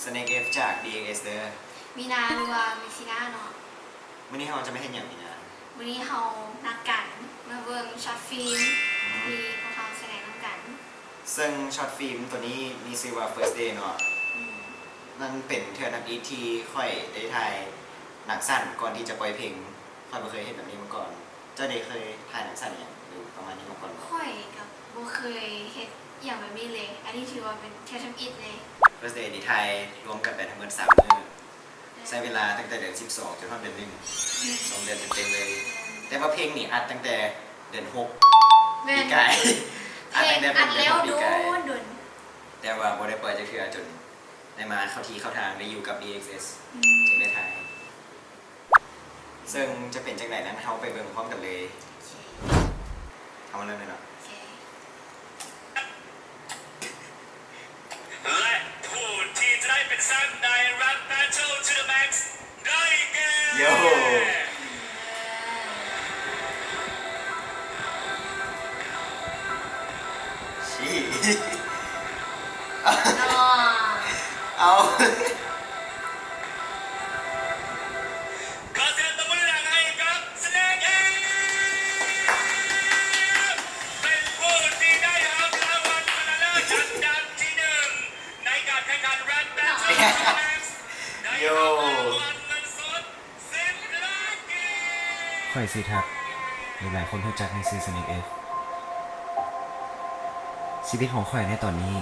ສະເນັກເອັຟຈາກ ດີເອັກເອັສ ເດີ. ມີນາ ຫຼືວ່າມີຊີນາເນາະ. ມື້ນີ້ເຮົາຈະມາເຮັດຫຍັງມີນາ? ມື້ນີ້ເຮົານັດກັນມາເບິ່ງຊັອດຟີມ ອືມ ທີ່ພວກເຮົາສະແດງນຳກັນ. ເຊິ່ງຊັອດຟີມໂຕນີ້ມີຊື່ວ່າ First Day ເນາະ. ອືມ ນັ້ນເປັນເທື່ອທຳອິດທີ່ຂ້ອຍໄດ້ຖ່າຍໜັງສັ້ນກ່ອນທີ່ຈະປ່ອຍເພງ. ຂ້ອຍບໍ່ເຄີຍເຮັດແບບນີ້ມາກ່ອນ. ເຈົ້າໄດ້ເຄີຍຖ່າຍໜັງສັ້ນຫຍັງ ຫຼື ປະມານນີ້ມາກ່ອນບໍ່? ຂ້ອຍກໍບໍ່ເຄີຍເຮັດອີ່ຫຍັງແບບນີ້ເລີຍ. ອັນນີ້ຖືວ່າເປັນເທື່ອທຳອິດເລີຍ. First Day ນີ້ຖ່າຍລວມກັນໄປທັງໝົດສາມມື້. ແມ່ນ. ໃຊ້ເວລາຕັ້ງແຕ່ເດືອນສິບສອງຈົນຮອດເດືອນໜຶ່ງ ອືມ ສອງເດືອນເຕັມໆເລີຍ. ແມ່ນ. ແຕ່ວ່າເພງນີ້ອັດຕັ້ງແຕ່ເດືອນຫົກ ແມ່ນ ປີກາຍ. ເພງອັດຕັ້ງແຕ່ເດືອນຫົກປີກາຍ. ອັດແລ້ວດົນໆ. ແຕ່ວ່າບໍ່ໄດ້ປ່ອຍຈັກເທື່ອ ຈົນໄດ້ມາເຂົ້າທີ່ເຂົ້າທາງ ໄດ້ຢູ່ກັບ ດີເອັກເອັສ ອືມ ຈຶ່ງໄດ້ຖ່າຍ. ເຊິ່ງຈະເປັນຈັ່ງໃດນັ້ນ ເຮົາໄປເບິ່ງພ້ອມກັນເລີຍ. ໂອເຄ ເຮົາມາເລີ່ມເລີຍເນາະ. ໂອເຄ ແລະ ຜູ້ທີ່ຈະໄດ້ເປັນແຊ້ມໃນ Rap Battle to the Max ໄດ້ແກ່ ໂຢ ຊີ້ ເອົາ ຂໍສະແດງຕົບມືດັງໃຫ້ກັບ Snake Eve ເປັນຜູ້ທີ່ໄດ້ຮັບລາງວັນຊະນະເລີດອັນດັບທີໜຶ່ງ ໃນການແຂ່ງຂັນ Rap Battle ໂຢ Max ໄດ້ຮັບລາງວັນເງິນສົດສິບລ້ານກີບ. ຂ້ອຍຊື່ທັກ ຫຼືຫຼາຍຄົນຮູ້ຈັກໃນຊື່ Snake Eve. ຊີວິດຂອງຂ້ອຍໃນຕອນນີ້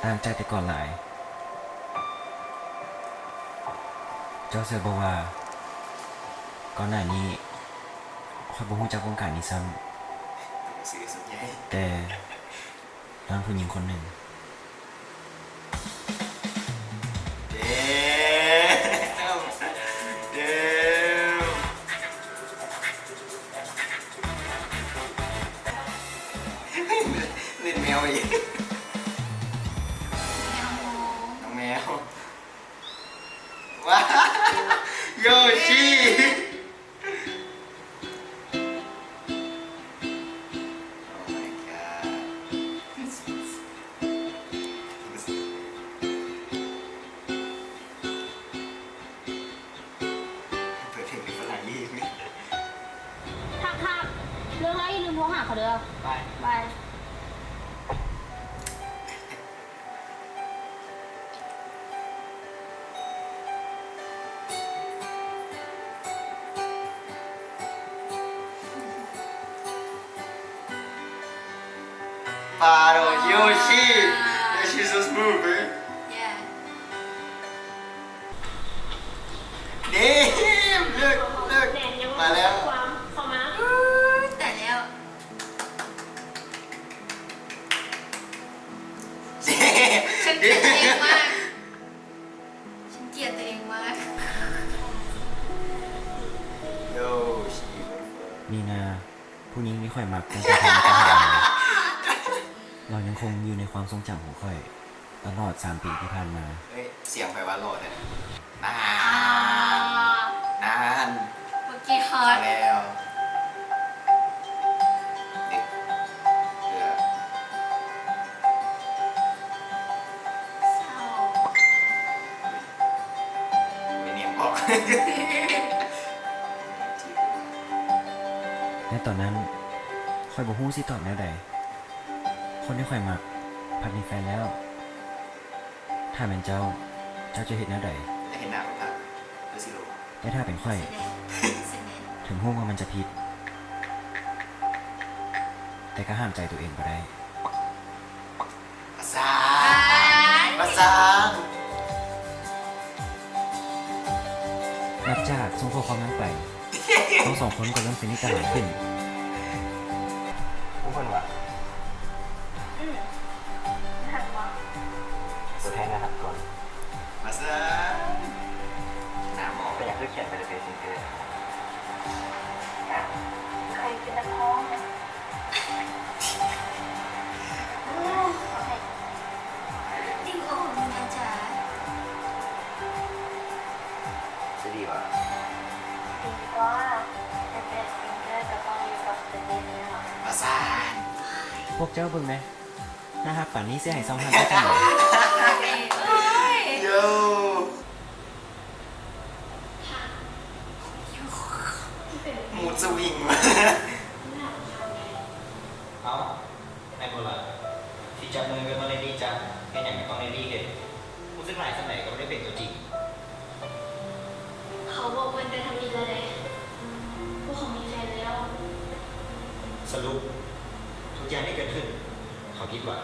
ຕ່າງຈາກແຕ່ກ່ອນຫຼາຍ. ເຈົ້າເຊື່ອບໍ່ວ່າ ກ່ອນໜ້ານີ້ຂ້ອຍບໍ່ຮູ້ຈັກວົງການນີ້ຊ້ຳ ແຕ່ ນາງຜູ້ຍິງຄົນໜຶ່ງ. ເຫຼັ້ນແມວອີກ ນ້ອງແມວ ວ້າວ ໂຢຊີ. Oh my god. ເປີດເພງເປັນຝຣັ່ງອີກ. ທັກໆ ເລີກແລ້ວຢ່າລືມໂທຫາເຂົາເດີ. ບາຍ ບາຍ. ປາໂດ ໂຢຊີ She's so smooth, man. Yeah. Damn, look, look. ມາແລ້ວ ເອີ ຕາຍແລ້ວ. ເຈົ້າກຽດຕົວເອງມາກ ເຈົ້າກຽດຕົວເອງມາກ. Yo, she beautiful. ມີນາ ຜູ້ຍິງທີ່ຂ້ອຍມັກຕັ້ງແຕ່ທັນມາ. ລາວຍັງຄົງຢູ່ໃນຄວາມຊົງຈຳຂອງຂ້ອຍຕະຫຼອດສາມປີທີ່ຜ່ານມາ. ເຮີ້ຍ ສຽງໃຜວ່າຫຼໍ່ແທ້? ນານ ອ່າ ນານ ເມື່ອກີ້ຮອດແລ້ວ. ເດັກ ເອີ ເສົ້າ ເອີຍ ໄປເນມອອກ. ໃນຕອນນັ້ນ ຂ້ອຍບໍ່ຮູ້ຊິຕອບແນວໃດ. ຄົນທີ່ຂ້ອຍມັກພັດມີແຟນແລ້ວ. ຖ້າແມ່ນເຈົ້າ, ເຈົ້າຈະເຮັດແນວໃດ? ຢາກເຫັນໜ້າເພິ່ນຄັກ ຄືຊິໂລ. ແຕ່ຖ້າເປັນຂ້ອຍ, ເຖິງຮູ້ວ່າມັນຈະຜິດ, ແຕ່ກໍຫ້າມໃຈຕົວເອງບໍ່ໄດ້. ປະສານ ປະສານ. ຫຼັງຈາກສົ່ງຂໍ້ຄວາມນັ້ນໄປ, ທັງສອງຄົນກໍເລີ່ມສະໜິດສະໜົມຂຶ້ນ. ເພິ່ນວ່າ ອືມ ຮັກບໍ່? ຕົວແທນນະຮັກກ່ອນ. ມາຊະ ໜ້າໝໍ ເປັນຫຍັງຄືຂຽນໄປແຕ່ເພງຊິງເກີ? ກະ ໃຜເປັນນັກຮ້ອງ? ໂອ້ຍ ຕິງໂອ ມີນາຈາ ຈະດີຫວາ? ດີກວ່າ ແຕ່ເປັນຊິງເກີກໍຕ້ອງຢູ່ກັບຕົວເອງເນາະ. ປະສານ. ພວກເຈົ້າເບິ່ງແດ່ ໜ້າຮັກປານນີ້ຊິໃຫ້ຊາວຫ້າໄດ້ຈັ່ງໃດ? ໂອ້ຍ ໂຢ. ສະວິງ. ເອົ້າ ແມ່ນບໍ່ລະ? ຊິຈັບມືກັນມາເລນນີ້ຈັງ? ເຮັດຫຍັງກໍຕ້ອງເລນນີ້ເຮັດ. ຮູ້ສຶກຫຼາຍສ່ຳໃດກໍບໍ່ໄດ້ເປັນຕົວຈິງ. ເຂົາບອກເພິ່ນແຕ່ທຳອິດແລ້ວເດ້ ວ່າເຂົາມີແຟນແລ້ວ. ສະຫຼຸບ ທຸກຢ່າງທີ່ເກີດຂຶ້ນ ເຂົາຜິດຫວາ?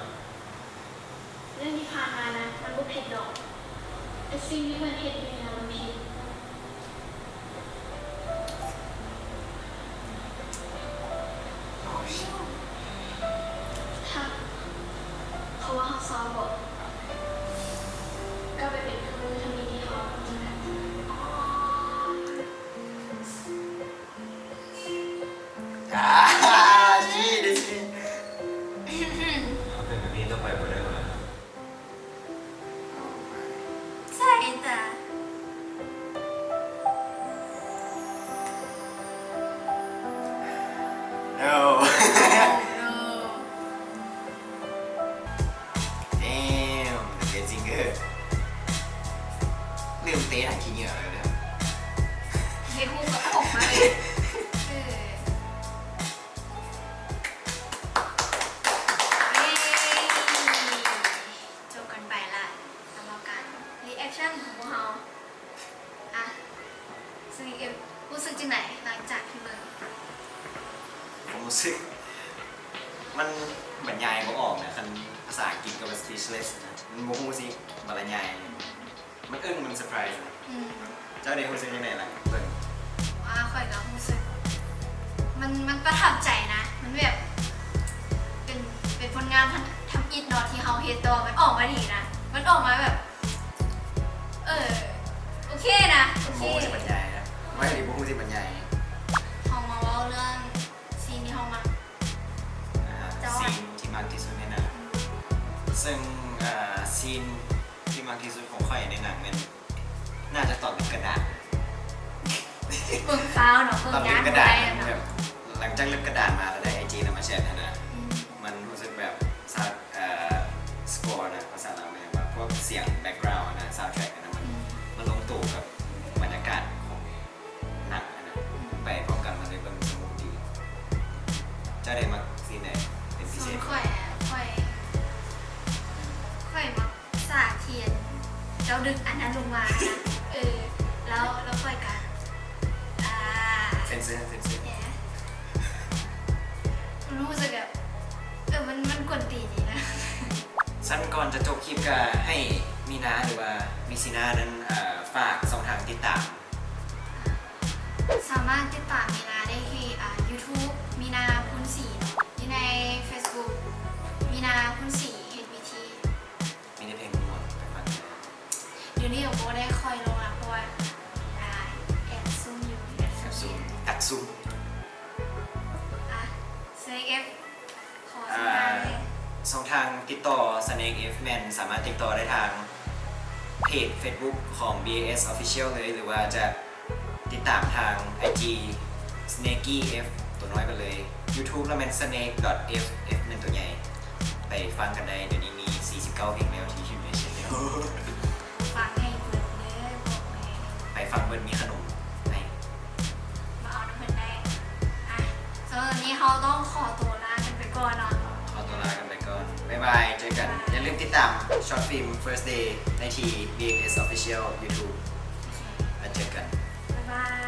ເລື່ອງທີ່ຜ່ານມານະ ມັນບໍ່ຜິດດອກ, ແຕ່ສິ່ງທີ່ເພິ່ນເຮັດຢູ່ນະ ມັນຜິດ. ຖ້າເຂົາວ່າເຮົາຊາວເບາະ ກັບໄປເປັນຄືທຳອິດທີ່ເຮົາຮູ້ຈັກກັນ. ອ່າ ຊີ້ ເດຊີ ເຮົາເປັນແບບນີ້ຕໍ່ໄປບໍ່ໄດ້ບໍ່ລະ? ໃສ່ຕາ No. Damn, the bad singer. ລືມເຕະຖັງຂີ້ເຫຍື້ອໄປແລ້ວ. ເຮັດຮູບກັບຜົມມາເລີຍ. ເອີ ເຢ້ ຈົບກັນໄປລະ ສຳລັບການ reaction ຂອງພວກເຮົາ. ອ່ະ ສະເນກເອັຟ ຮູ້ສຶກຈັ່ງໃດຫຼັງຈາກທີ່ເບິ່ງ? ຄວາມຮູ້ສຶກ ມັນບັນຍາຍບໍ່ອອກນະ, ຄັນພາສາອັງກິດກໍວ່າ speechless ນະ, ມັນບໍ່ຮູ້ຊິບັນລະຍາຍ, ມັນອຶ້ງ ມັນ surprise ນະ. ອືມ ເຈົ້າໄດ້ຮູ້ສຶກຈັ່ງໃດຫຼັງເບິ່ງ? ອ່າ ຂ້ອຍກໍຮູ້ສຶກ ມັນ ມັນປະທັບໃຈນະ, ມັນແບບ ເປັນ ເປັນຜົນງານທຳ ທຳອິດເນາະ ທີ່ເຮົາເຮັດ, ແຕ່ວ່າມັນອອກມາດີນະ, ມັນອອກມາແບບ ເອີ ໂອເຄນະ. ບໍ່ຮູ້ຊິບັນຍາຍນະ, ເວົ້າອີ່ຫຼີບໍ່ຮູ້ຊິບັນຍາຍ. ເຮົາມາເວົ້າເລື່ອງຊີນທີ່ເຮົາມັກ. ອ່າ ເຈົ້າ ຊີນທີ່ມັກທີ່ສຸດໃນໜັງ. ອືມ ເຊິ່ງ ອ່າ ຊີນທີ່ມັກທີ່ສຸດຂອງຂ້ອຍໃນໜັງແມ່ນ ໜ້າຈະຕອນລຶບກະດານ. ເບິ່ງຟ້າວເນາະ, ເບິ່ງ ຕອນລຶບກະດານ ຍາມ ແບບ ຫຼັງຈາກລຶບກະດານມາແລ້ວໄດ້ໄອຈີນຳມາແຊັດຫັ້ນນະ. ອືມ ມັນຮູ້ສຶກແບບ ຊາວ ເອີ score ນະ ພາສາລາວແມ່ນວ່າ ພວກສຽງ background ຫັ້ນນະ soundtrack ຫັ້ນນະ ມັນ ອືມ ມັນລົງໂຕກັບບັນຍາກາດຂອງໜັງຫັ້ນນະ. ອືມ ໄປພ້ອມກັນ ມັນເລີຍເບິ່ງສະໜຸກດີ. ເຈົ້າໄດ້ມັກຊີນໃດເປັນພິເສດ? ສ່ວນຂ້ອຍ ຂ້ອຍ ຂ້ອຍມັກ ສາກທີ່ເຈົ້າດຶງອັນນັ້ນລົງມານະ. ເອີ ແລ້ວ ແລ້ວຂ້ອຍກະ ອ່າ ເຊັນເຊີ ເຊັນເຊີ ແຫມ ມັນຮູ້ສຶກແບບ ເອີ ມັນ ມັນກວນຕີນດີນະ. ຊັ້ນກ່ອນຈະຈົບຄລິບ ກະໃຫ້ມີນາ ຫຼືວ່າມີຊີນານັ້ນ ເອີ ຝາກຊ່ອງທາງຕິດຕາມ. ສາມາດຕິດຕາມມີນາໄດ້ທີ່ ອ່າ YouTube ມີນາ ພູນສີ ຢູ່ໃນ Facebook ມີນາ ພູນສີ ເຮັດວີທີ. ມີແຕ່ເພງມ່ວນໆ ໄປຟັງ. ດຽວນີ້ກໍບໍ່ໄດ້ຄ່ອຍລົງລະ ເພາະວ່າ ອ່າ ແອບຊຸ່ມຢູ່ ແອບຊຸ່ມ ແອບຊຸ່ມ ແອັດຊຸ່ມ. ອ່ະ ສະເນກເອັຟ ຂໍຊ່ອງທາງແດ່. ອ່າ ຊ່ອງທາງຕິດຕໍ່ Snake F ແມ່ນສາມາດຕິດຕໍ່ໄດ້ທາງເພຈ Facebook ຂອງ BAS Official ເລີຍ ຫຼືວ່າຈະ ຕິດຕາມທາງໄອຈີ Snakey F ຕົວນ້ອຍໄປເລີຍ. YouTube ລະແມ່ນ Snake dot F, F ແມ່ນຕົວໃຫຍ່. ໄປຟັງກັນໄດ້, ດຽວນີ້ມີສີ່ສິບເກົ້າເພງແລ້ວທີ່ຢູ່ໃນ channel. ຟັງໃຫ້ເບິດເດີ ບອກແນ່. ໄປຟັງເບິດ ມີຂະໜົມໃຫ້ ມາເອົານຳເພິ່ນໄດ້. ອ່ະ ສຳລັບວັນນີ້ເຮົາຕ້ອງຂໍຕົວລາກັນໄປກ່ອນເນາະ. ຂໍຕົວລາກັນໄປກ່ອນ. ບາຍບາຍ. ເຈີກັນ. ຢ່າລືມຕິດຕາມ Short Film First Day ໄດ້ທີ່ BAS Official YouTube. ໂອເຄ ແລ້ວເຈີກັນ. ບາຍບາຍ.